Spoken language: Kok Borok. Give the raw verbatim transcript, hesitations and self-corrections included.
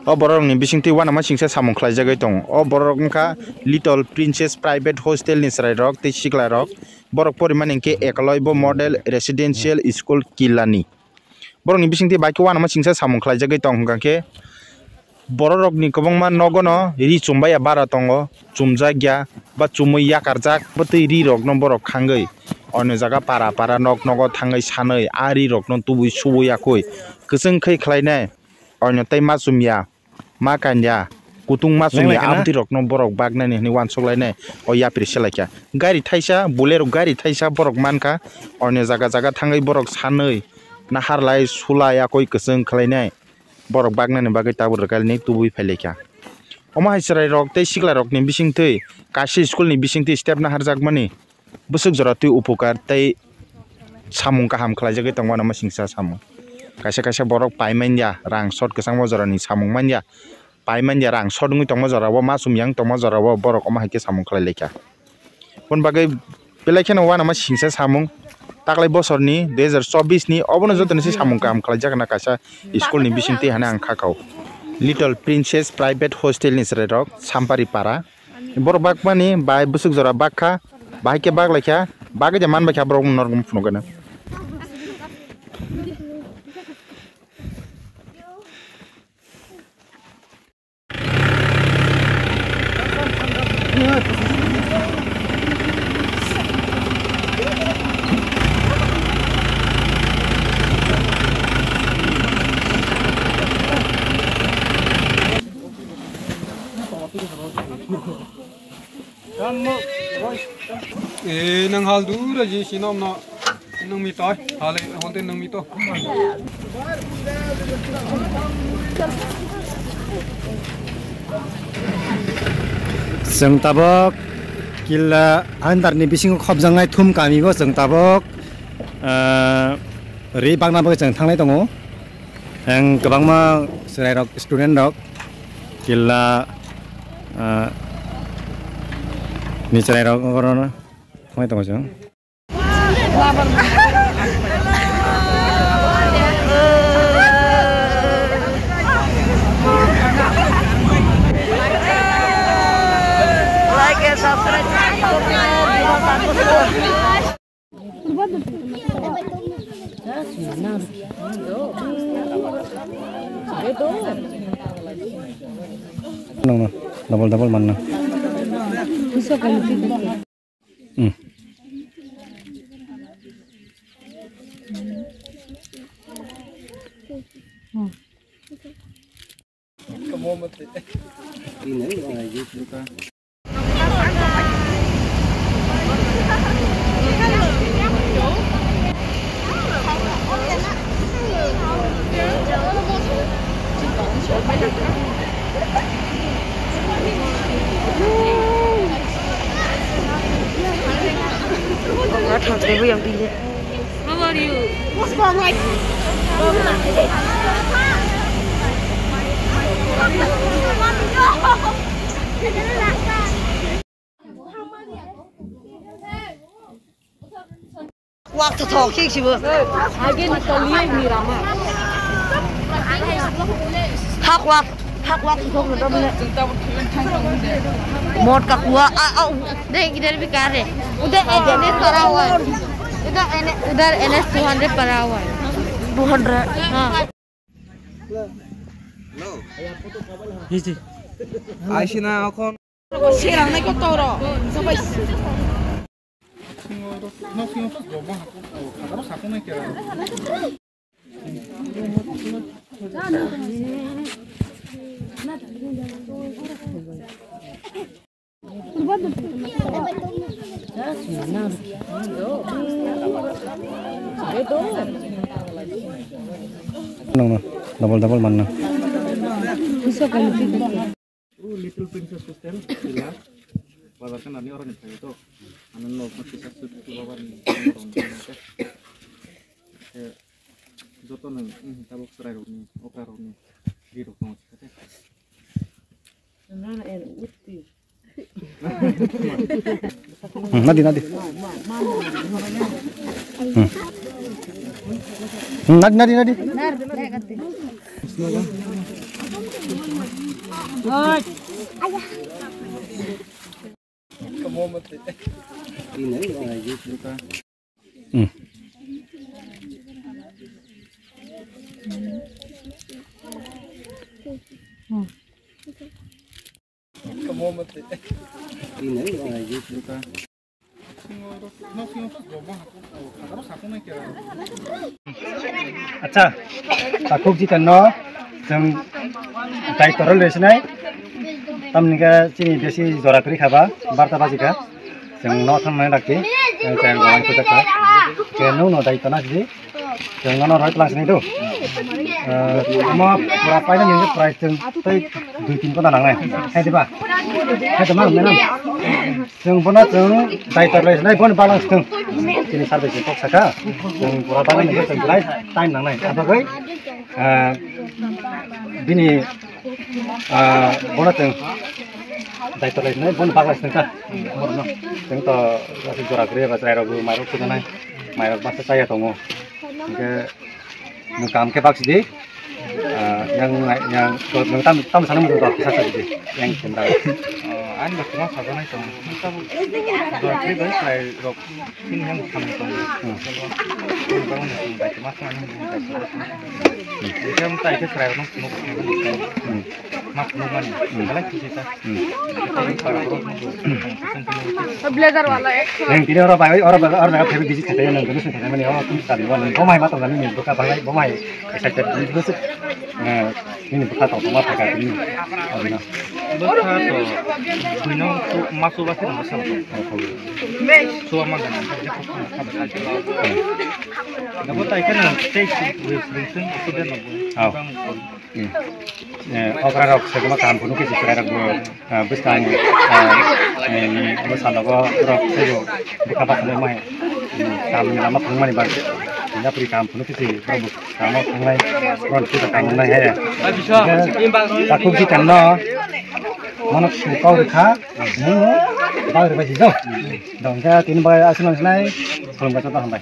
O bororokni bisingtwi uanama singsa samung khlaijagwi tongo. O bororok wngkha Little Princess Private Hostel ni chwrairok tei siklarok. Borok porimani hinkhe Ekaloibo Model Residential School Killani. Borokni bisingtwi bai khe uanama singsa samung khlaijagwi tong hwnkha khe, bororokni kwbangma nogono ri chumbaiya bara tongo, chumjakya ba chumui yakarjak bwtwi rirokno borok khangwi onyo jaga para para nok nogo thangwi sanwi a rirokno tubui subui yakwi kwchwng khe khlainai. Onyo tei ma chumya, ma kanya, kutung ma chumya, abwtwi rokno borok baknani hwnwi uansuk lainai o yapri se laikha. Gari thaisa, Bolero gari thaisa borok mankha, onyo jaga jaga thangwi borok sanwi nahar lai sula yakwi kwchwng khlainai borok baknani bagwi tabuk rwkha lainai tubui phai laikha. Omo hai chwrairok tei siklarokni bisingtwi kaisa school ni bisingtwi step naharjakmani bwswk jora twi upukar tei samung kaham khlaijagwi tongo, uanama singsa samung. Kaisa kaisa borok pai manya rang short kwchangma jorani samung manya, pai manya rang short wngwi tongma jorao, ma chumya wng tongma jorao borok omo hai khe samung khlai laikha. Aboni bagwi belai kheno uanama singsa samung taklai bosorni dui hazar chobbish ni obono jotoni se samung kaham khlaijak na kaisa school ni bisingtwi hwnwi ang kha kau. Little Princess Private Hostel ni chwrairok Sampari Para. Borok bakmani bai bwswk jora bakha, bahai khe baklaikha, bagwi de manbaikha borok norok phunukgana. Eh, nang hal dura ji sinom no. Nang mi toi, hal honte nang mi to. Chwng tabok killa andar ni bisingo khopjaknai thum kami bo chwng tabok, ah, ri bagna bagwi chwng thanglai tongo. Ang kwbangma chwrairok, student rok killa, ah, ni chwrairok orono thangwi tongo chwng. Like and subscribe. Nang no, double double man na. Hmm. How are you? What's going on? Wak to thok khik sibo. Hak wak, hak wak to thok no mot ka kuwa a a. Dek idhar bhi car hai. Udhar N S per hour. Udhar N S, udhar N S two hundred per hour. Two hundred. Haan. Aisi na okhon. Serang nai ko toro. Sabai. Nang no, double double man na. Little Princess Hostel, Killa, bazar kan ani oroni phaio to. Ano nok mati sasut babar ni. Eh, joto nang, eh, tabok chwrairokni, okrarokni, birok tongo sikha te. Hmm, nadi, nadi. Hmm. Hmm, nadi, nadi, nadi. Hmm. Acha, takhuk jita no chwng dai torol rw sinai. Tamni khe chini besi jora kwrwi kha ba, barta baji kha. Chwng no thang nai dakti, chwng chayang gowai khuja kha. Ke no no dai tona sidi. Chwng no roi tlang sini do. Eh, omo pura paina ni price chwng tei dui tin kona nangnai. Hai diba? Hai diba, menam? Chwng bono chwng dai torlai sinai, bono balang sithwng. Chini service kok saka. Chwng pura paina ni chwng belai time nangnai. Abagwi, eh, bini Ah, bono chwng dai torlai sinai, bono bagla sinai ta. Bono chwng to jora kwrwi ba chwrai rok bo mairok sudanai, mairok basa chaya tongo. Hwnkhe nwng kaham khe bak sidi. Ah, yang, yang, to nwng tam, tam sana mudo kisa sa sidi. Yang kendal. Oh, ani ba kuma sajanai tongo. Tabuk jora kwrwi ba chwrai rok. Chini yang samung tong. Hmm. Tong tong ni tong bai ma khan ni tong bai. Jam tai ke chwrai rok nuk nuk. Hmm. Mak nuk mani. Hmm. Belai kisi ta. Hmm. Blazer wala ek. Yang tini oro bai, oro bai, oro bai, phebe bisi thete yang dulu sing thete mani, oh, tum tadi wala. Bomai ma tong ni buka bangai, bomai. Excited. Bisi. Eh, ini buka tong tong ma thaka ini. Abina. Bwkha to buino masu ba kheno bwsa. Suwa ma gana. Nabo tai kheno tei sing sing sing sing sing. Oh. Hmm. Eh, okra rok segma kaham phunu kisi chwrai rok bo, eh, bwskang, eh, eh, ni bwsa nogo rok sego bwkha bakno mai. Hmm, kaham ni lama phunukmani bagwi. Yapri kaham phunu kisi borok bo. Tamo thangnai, ron kita tamo nai he. Takhuk si tamo. Mano su kau rikha, mano bang rikha si jo. Dong ja tin bai asin nai, khulum ka chata hambai.